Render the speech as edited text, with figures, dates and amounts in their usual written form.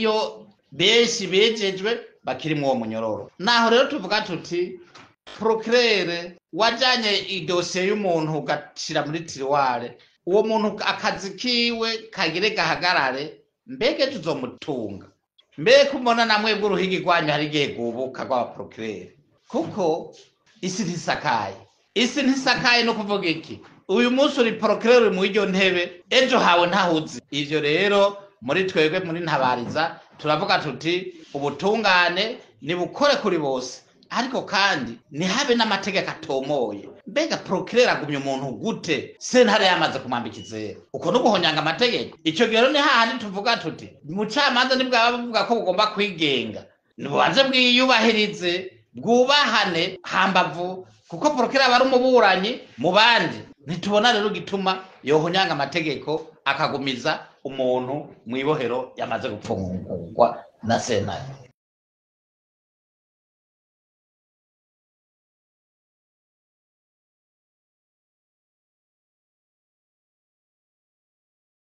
Hariyo benshi bejejwe bakiri mw'uwo munyororo. Naho rero tuvuga tuti procureur wajanye idosiye y'umuntu ugashira muri tiroir, uwo muntu akazi kiwe kagire gahagarare, mbega tuzomutunga? Mbega umbona namwe bw'uruhigi rwanyu hari igihe rwubuka rw'abaprocureur, kuko isi ntisakaye. Isi ntisakaye no kuvuga iki? Uyu munsi uri procureur uri muri iryo ntebe, ejo hawe ntahuzi. Ivyo rero muri twebwe muri Ntabariza turavuga tuti ubutungane nibukore kuri bose, ariko kandi ntihabe n'amategeko atomoye. Mbega procureur agumya umuntu gute sentare yamaze kumwambika izera? Uko no guhonyanga amategeko. Ico gihe rero ni hahandi tuvuga tuti umucamanza nibwaba buvuga ko bugomba kwigenga, nibubanze bwiyubahirize, bwubahane hambavu, kuko procureur aba ari umuburanyi mu bandi. Ntitubona rero gituma yohonyanga amategeko akagumiza umuntu mw'ibohero yamaze gupfungurwa na sentare.